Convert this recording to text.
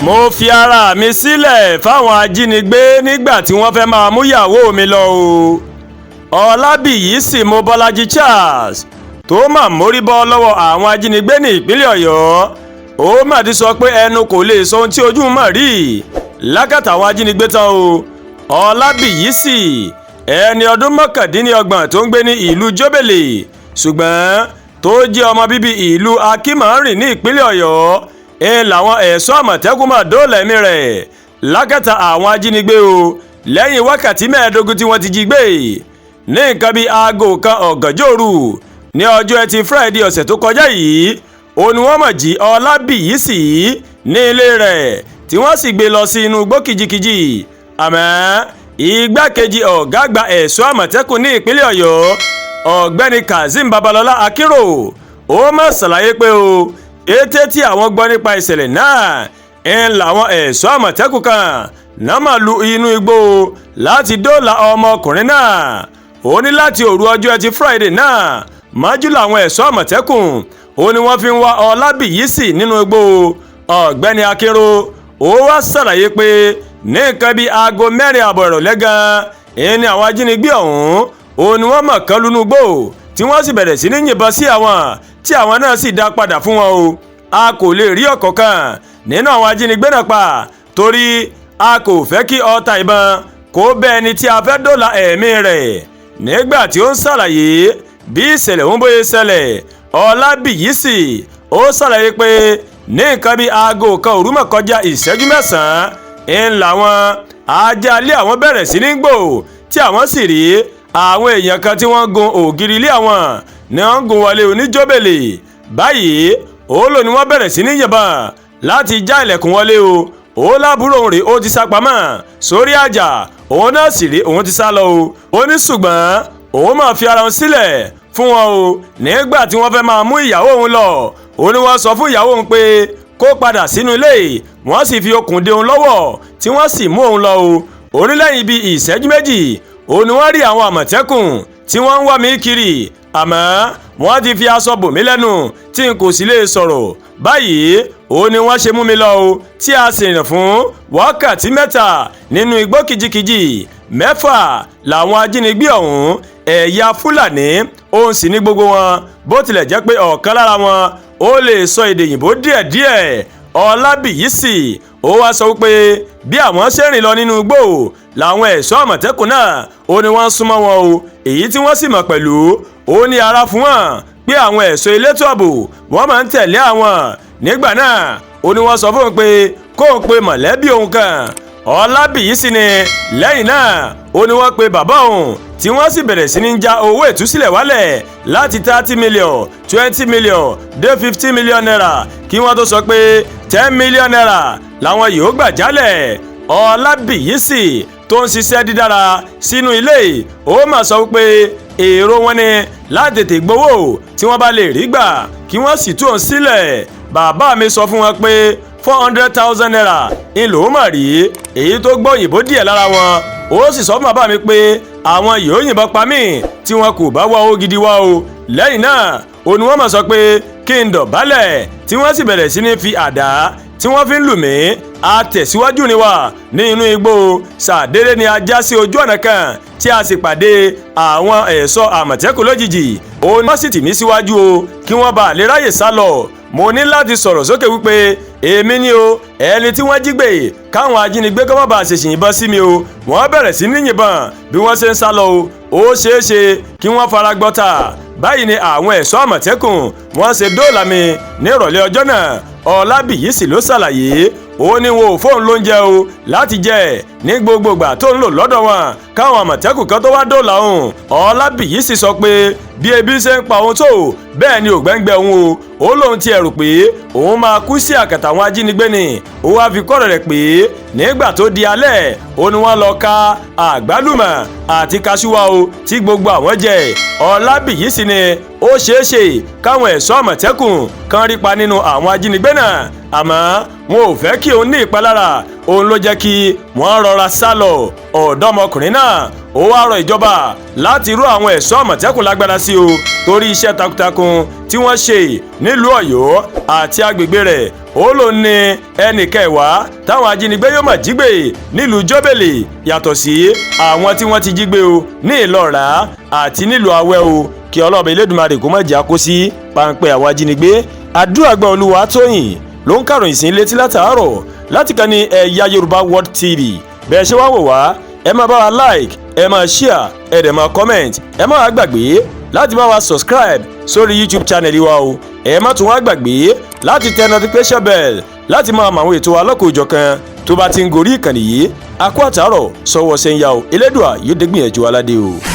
Mo fi ara mi sílẹ̀ fáwọn ajínigbé nígbà tí wọ́n fẹ́ẹ́ máa mú ìyàwó mi lọ o. Ọlábíyí sì Mobọ́lájí Charles tó mà mórí bọ́ lọ́wọ́ àwọn ajínigbé ní ìpínlẹ̀ Ọ̀yọ́, ó mà ti sọ pé ẹnu kò lè sọ ohun tí ojú mọ̀ rí lákàtà àwọn ajínigbé tán o. Ọlábíyí sì, ẹni ọdún 29 tó ń gbé ní ìlú Jóbélé, ṣùgbọ́n tó jẹ́ ọmọ bíbí ìlú Akínmọ́rin ní ìpínlẹ̀ Ọ̀yọ́, ń làwọn ẹ̀ṣọ́ Àmọ̀tẹ́kùn máa dóòlà ẹ̀mí rẹ̀ lákàtà àwọn ajínigbé o, lẹ́yìn wákàtí 15 tí wọ́n ti jí gbé ní nǹkan bíi aago 1 ọ̀gànjọ́ òru ní ọjọ́ Ẹtì Friday ọ̀sẹ̀ tó kọjá yìí. Ó ní wọ́n mọ̀ jí Ọlábíyí sí ní ilé rẹ̀, tí wọ́n sì gbé lọ sí inú igbó kìjikìji. Àmọ́ igbákejì ọ̀gá àgbà ẹ̀ṣọ́ Àmọ̀tẹ́kùn ní ìpínlẹ̀ Ọ̀yọ́, Ọ̀gbẹ́ni Kazeem Babalọ́lá Akérò, ó mọ̀ ṣàlàyé pé o ètè tí àwọn gbọ́ nípa ìṣẹ̀lẹ̀ náà, ń làwọn ẹ̀ṣọ́ Àmọ̀tẹ́kùn kan náà máa lu inú igbó láti dóòlà ọmọkùnrin náà. Ó ní láti òru ọjọ́ Ẹtì Friday náà mọ́jú làwọn ẹ̀ṣọ́ Àmọ̀tẹ́kùn, ó ní wọ́n fi ń wá Ọlábíyí sí nínú igbó. Ọ̀gbẹ́ni Akérò, ó wá ṣàlàyé pé ní nǹkan bíi aago 4:30 ìrọ̀lẹ́ gan-an ìní àwọn ajínigbé ọ̀hún, ó ní wọ́n mọ̀ kán lúnú igbó, tí wọ́n sì bẹ̀rẹ̀ sí ní yìnbọn sí àwọn, tí àwọn náà sì dá padà fún wọn o. A kò lè rí ọ̀kọ̀ọ̀kan nínú àwọn ajínigbé náà pa, torí a kò fẹ́ kí ọta ìbọn kó bẹ́ ẹni tí a fẹ́ dóòlà ẹ̀mí rẹ̀. Nígbà tí ó ń ṣàlàyé bí ìṣẹ̀lẹ̀ ń bóyá ṣẹlẹ̀, Ọlábíyí sì ó ṣàlàyé pé ní nǹkan bíi aago 1 òru mọ̀ kọjá ìṣẹ́jú 9 ń làwọn ajá ilé àwọn bẹ̀rẹ̀ sí ní gbò, tí àwọn sì rí àwọn èèyàn kan tí wọ́n gun ògiri ilé àwọn ní wọ́n ń gun wọlé oníjóbèlè. Báyìí, ó lò ní wọ́n bẹ̀rẹ̀ sí ní yìnbọn láti já ilẹ̀kùn wọlé o. Ó lábúrò òun rè, ó ti sá pamọ́ sórí àjà, òun náà sì rí òun ti sá lọ o. Ó ní ṣùgbọ́n òun máa fi ara òun sílẹ̀ fún wọn o. Nígbà tí wọ́n fẹ́ máa mú ìyàwó òun lọ, ó ní wọ́n sọ fún ìyàwó òun pé kó padà sínú ilé, wọ́n sì fi okùn de òun lọ́wọ́, tí wọ́n sì mú òun lọ o. Ó ní lẹ́yìn bíi ìṣẹ́jú 2, ó ní wọ́n rí àwọn Àmọ̀tẹ́kùn tí wọ́n ń wá mi kiri, àmọ́ wọ́n ti fi aṣọ bò mí lẹ́nu tí n kò sì lè sọ̀rọ̀. Báyìí, ó ní wọ́n ṣe mú mi lọ o, tí a sì rìn fún wákàtí 3 nínú igbó kìjikìji. 6 làwọn ajínigbé ọ̀hún, ẹ̀yà Fúlàní òun sì ní gbogbo wọn, bó tilẹ̀ jẹ́ pé ọ̀kan lára wọn ó lè sọ èdè òyìnbó díẹ̀díẹ̀. Ọlábíyí sì ó wá sọ wípé bí àwọn ṣe rìn lọ nínú igbó làwọn ẹ̀ṣọ́ Àmọ̀tẹ́kùn náà, ó ní wọ́n ń súnmọ́ wọn o, èyí tí wọ́n sì mọ̀ pẹ̀lú. Ó ní ara fún wọn pé àwọn ẹ̀ṣọ́ elétò ààbò wọ́n máa ń tẹ̀lé àwọn. Nígbà náà, ó ní wọ́n sọ fóun pé kóun pe mọ̀lẹ́bí òun kan. Ọlábíyí sì ni lẹ́yìn náà, ó ní wọ́n pe bàbá òun, tí wọ́n sì bẹ̀rẹ̀ sí ní já owó ìtúsílẹ̀ wálẹ̀ láti 30 million, 20 million dé ₦50 million, kí wọ́n tó sọ pé ₦10 million làwọn yóò gbà jálẹ̀. Ọlábíyí sì tó ń ṣiṣẹ́ dídára sínú ilé, ó mà sọ wípé èrò wọn ni láti tètè gbowó tí wọ́n bá lè rí gbà, kí wọ́n sì tú òun sílẹ̀. Bàbá mi sọ fún wọn pé ₦400,000 ń lòún mà rí, èyí tó gbọ́ òyìnbó díẹ̀ lára wọn. Ó sì sọ fún bàbá mi pé àwọn yóò yìnbọn pa mí tí wọn kò bá wá owó gidi wá o. Lẹ́yìn náà, ó ní wọ́n mọ̀ sọ pé kí n dọ̀bálẹ̀, tí wọ́n sì bẹ̀rẹ̀ sí ní fi àdá tí wọ́n fi ń lù mí. A tẹ̀síwájú ni wà ní inú igbó, ṣàdédé ni a já sí ojú ọ̀nà kan, tí a sì pàdé àwọn ẹ̀ṣọ́ Àmọ̀tẹ́kùn lójijì. Ó ní wọ́n sì tì mí síwájú o, kí wọ́n bá lè ráyè sá lọ. Mo ní láti sọ̀rọ̀ sókè wípé èmi ni o, ẹni tí wọ́n jí gbé, káwọn ajínigbé kọ́ má bàa ṣèṣì yìnbọn sí mi o. Wọ́n bẹ̀rẹ̀ sí ní yìnbọn bí wọ́n ṣe ń sá lọ o, ó ṣeé ṣe kí wọ́n fara gbọ́ta. Báyìí ni àwọn ẹ̀ṣọ́ Àmọ̀tẹ́kùn wọ́n ṣe dóòlà mi ní ìrọ̀lẹ́ ọjọ́ náà. Ọlábìyí sì ló ṣàlàyé, ó ní wọn ò fóun lóúnjẹ o láti jẹ ní gbogbo ìgbà tó ń lò lọ́dọ̀ wọn, káwọn Àmọ̀tẹ́kùn kan tó wá dóòlà òun. Ọlábìyí sì sọ pé bí ebi ṣe ń pa òun tó, bẹ́ẹ̀ ni ògbẹ́ngbẹ́ òun o. Ó lóun ti ẹ̀rù pé òun máa kú sí àkàtà àwọn ajínigbé ni. Ó wá fi kọ́rọ̀ rẹ̀ pé nígbà tó di alẹ́, ó ní wọ́n lọ ka àgbálùmọ̀ àti kaṣúwà o, tí gbogbo àwọn jẹ. Ọlábìyí sì ni ó ṣeé ṣe káwọn ẹ̀ṣọ́ Àmọ̀tẹ́kùn kan rí pa nínú àwọn ajínigbé náà. Àmọ́ wọn ò fẹ́ kí òun ní ìpalára, òun ló jẹ́ kí wọ́n rọra sá lọ. Ọ̀dọ́mọkùnrin náà ó wá rọ ìjọba láti rú àwọn ẹ̀ṣọ́ Àmọ̀tẹ́kùn lágbára sí o, torí iṣẹ́ takuntakun tí wọ́n ṣe nílùú Ọ̀yọ́ àti agbègbè rẹ̀. Ó ló ní ẹnì kẹwàá táwọn ajínigbé yóò máa jí gbé nílùú Jóbèlì, yàtọ̀ sí àwọn tí wọ́n ti jí gbé o ní Ìlọ́ra àti nílùú Awẹ́ o. Kí Ọlọ́ọ̀bẹ Elédùmarè kó má jẹ́ kó sí páńpẹ́ àwọn ajínigbé. Àdúrà Olúwa Tóyìn ló ń kàròyìn sí létí látàárọ̀ láti kàn ní Ẹ̀yà Yorùbá World TV. Bẹ́ẹ̀ ṣe wá wò wá, ẹ máa bá wa like, ẹ máa share, ẹ dẹ̀ máa comment. Ẹ má wá gbàgbé láti bá wa subscribe sórí YouTube channel wa o. Ẹ má tún wá gbàgbé láti tẹ notification bell láti máa mọ àwọn ètò alọ́kòòjọ̀kan tó bá ti ń gorí ìkànnì yìí. Akó àtàárọ̀ sọ́wọ́ sẹ́ńyà o. Elédùà yóò dé gbìyànjú aládé o.